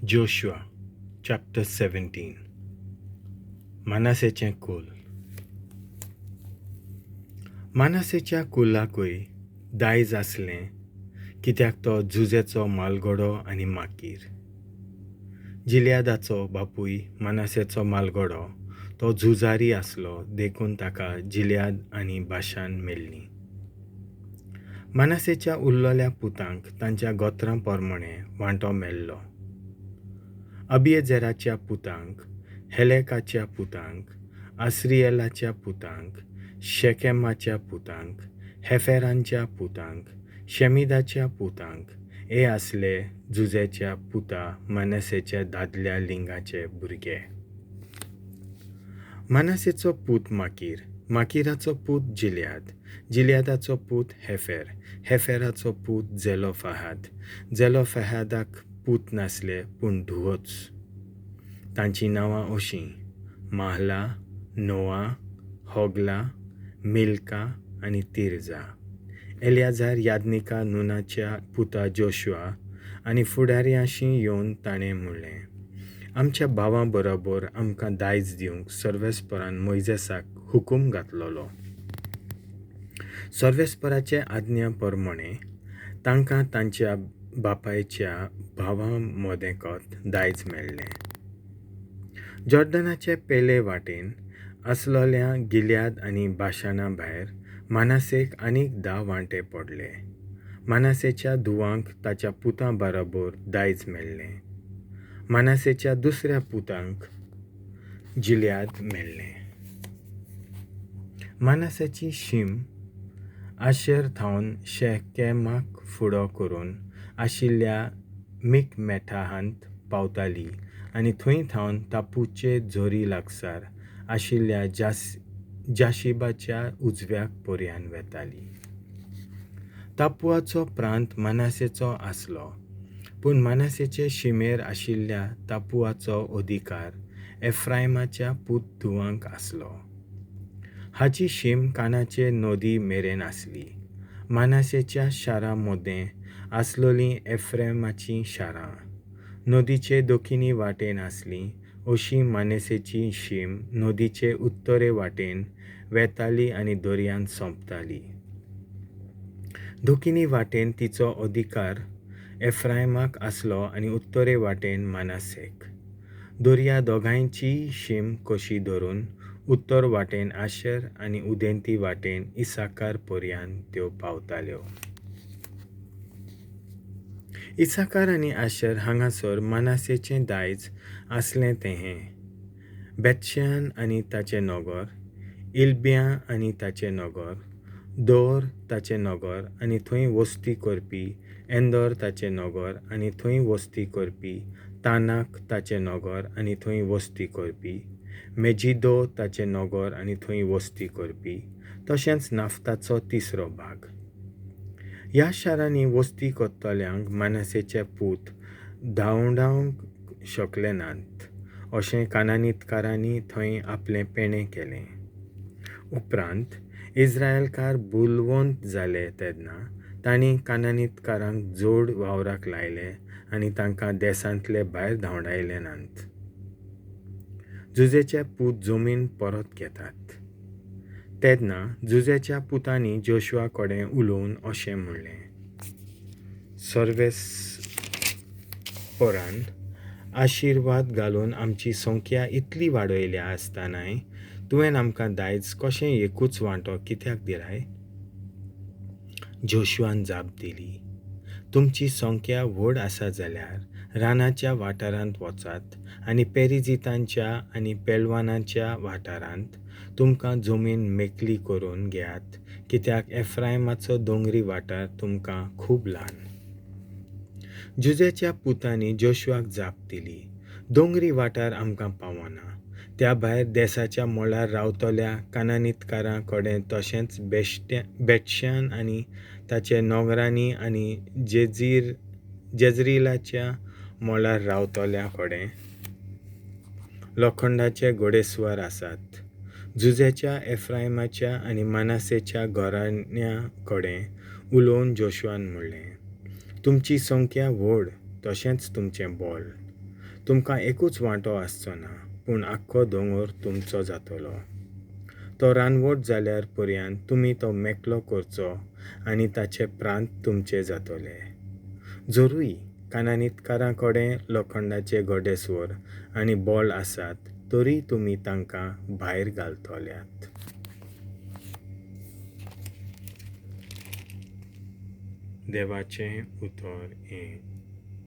Joshua chapter 17. मानासेचें कुल. मानासेच्या कुलाकूय दायज आसलें, कित्याक तो जुजेचो म्हालगडो आनी माकीर जिलयादाचो बापूय मानासेचो म्हालगडो, तो झुजारी आसलो, देखून ताका जिलयाद आनी बाशान मेल्लीं. मानासेच्या उरलेल्या पुतांक तांच्या गोत्रां प्रमाणें वांटो मेल्लो. अबिएझेराच्या पुतांक, हेलेकाच्या पुतांक, अस्रिएलाच्या पुतांक, शेकेमाच्या पुतांक, हेफेरांच्या पुतांक, शेमिदाच्या पुतांक, हे आसले जुजेच्या पुता मानासेच्या दादल्या लिंगाचे भुरगे. मानासेचो पूत माकीर, माकीराचो पूत जिलयाद, जिलयादाचो पूत हेफेर, हेफेराचो पूत झेलोफहाद. झेलोफहादाक पूत नासले, पूण धुवोच. तांचीं नांवां अशीं: माहला, नोआ, होगला, मिल्का आनी तिर्जा. एलियाजार याज्ञिका नुनाच्या पुता जोशुआ आनी फुडाऱ्यांशी येवन ताणें म्हणलें, आमच्या भावां बरोबर आमकां दायज दिवंक सर्वेस्परान मोयजेसाक हुकूम घातलोलो. सर्वेस्पराचे आज्ञा प्रमाणें तांकां तांच्या बापायच्या भावां मदेंकत दायज मेळ्ळें. जॉर्डनाचे पेले वाटेन आसलोल्या गिलयाद आनी बाशाना भायर मानासेक आनीक 10 वांटे पडले. मानासेच्या धुवांक ताच्या पुतां बरोबर दायज मेळ्ळें. मानासेच्या दुसऱ्या पुतांक जिलयाद मेळ्ळें. मानासेची शीम आशेर थावन शेकेमाक फुडो करून आशिल्ल्या मिकमेठाहांत पावताली आनी थंय थावन तापूचे झरी लागसार आशिल्ल्या जाशिबाच्या उजव्याक पर्यान वेताली. तापुआचो प्रांत मानासेचो आसलो, पूण मानासेचे शिमेर आशिल्ल्या तापुआचो अधिकार एफ्रायमाच्या पूत धुवांक आसलो. हाची शीम कानाचे नदी मेरेन आसली. मानासेच्या शारां मदें आसलोलीं एफ्रेमाचीं शारां नदीचे दक्षिणी वाटेन आसलीं. अशी मानेसेची शीम नदीचे उत्तरे वाटेन वेताली आनी दर्यांत सोंपताली. दक्षिणी वाटेन तिचो अधिकार एफ्रायमाक आसलो आनी उत्तरे वाटेन मानासेक. दर्या दोगांयचीय शीम कशी धरून उत्तर वाटेन आशेर आनी उदेंती वाटेन इसाकार पर्यान त्यो पावताल्यो. इसाकार आनी आशेर हांगासर मानासेचें दायज आसलें तें हें: बेतशान आनी ताचें नगर, इल्ब्या आनी ताचें नगर, दोर ताचें नगर आनी थंय वस्ती करपी, एंदोर ताचें नगर आनी थंय वस्ती करपी, तानाक ताचें नगर आनी थंय वस्ती करपी, मेजिदो ताचें नगर आनी थंय वस्ती करपी, तशेंच नाफ्ताचो तिसरो भाग. ह्या शारांनी वस्ती करतल्यांक मानासेचे पूत धांवडावंक शकले नात, अशें कानानीतकारांनी थंय आपलें पेणें केलें. उपरांत इस्रायलकार बुलवंत जाले तेन्ना तांणी कानानीतकारांक जोड वावराक लायले आनी तांकां देसांतले भायर धांवडायले नात. जुजेचे पूत जमीन परत घेतात. तेन्ना जुजेच्या पुतांनी जोशुआ कडेन उलोवन अशें म्हणलें, सर्वेस्परान आशिर्वाद घालून आमची संख्या इतली वाडयल्या आसतनाय तुवें आमकां दायज कशें एकूच वांटो कित्याक दिलाय? जोशुआन जाप दिली, तुमची संख्या व्हड आसा जाल्यार रानाच्या वाठारांत वचात आनी पेरिजितांच्या आनी पेलवानाच्या वाठारांत तुमकां जमीन मेकली करून घेयात, कित्याक एफ्रायमाचो दोंगरी वाठार तुमकां खूब ल्हान. जुजेच्या पुतांनी जोशुआक जाप दिली, दोंगरी वाठार आमकां पावना. त्या भायर देसाच्या मळार रावतल्या कानानीतकारां कडेन तशेंच बेटशान आनी ताचे नगरांनी आनी जेजरिलाच्या मळार रावतल्या कडेन लोखंडाचे घोडेस्वार आसात. जुजेच्या, एफ्रायमाच्या आनी मानासेच्या घराण्या कडेन उलोवन जोशुआन म्हणलें, तुमची संख्या व्हड, तशेंच तुमचें बळ. तुमकां एकूच वांटो आसचो ना, पूण आख्खो दोंगोर तुमचो जातलो. तो रानवट जाल्यार पर्यान तुमी तो मेकळो करचो आनी ताचे प्रांत तुमचे जातले. जरूय कानानीतकारां कडे लोखंडाचे घोडेस्वर आनी बळ आसात तरूय तुमी तांकां भायर घालतल्यात. देवाचें उतर हें.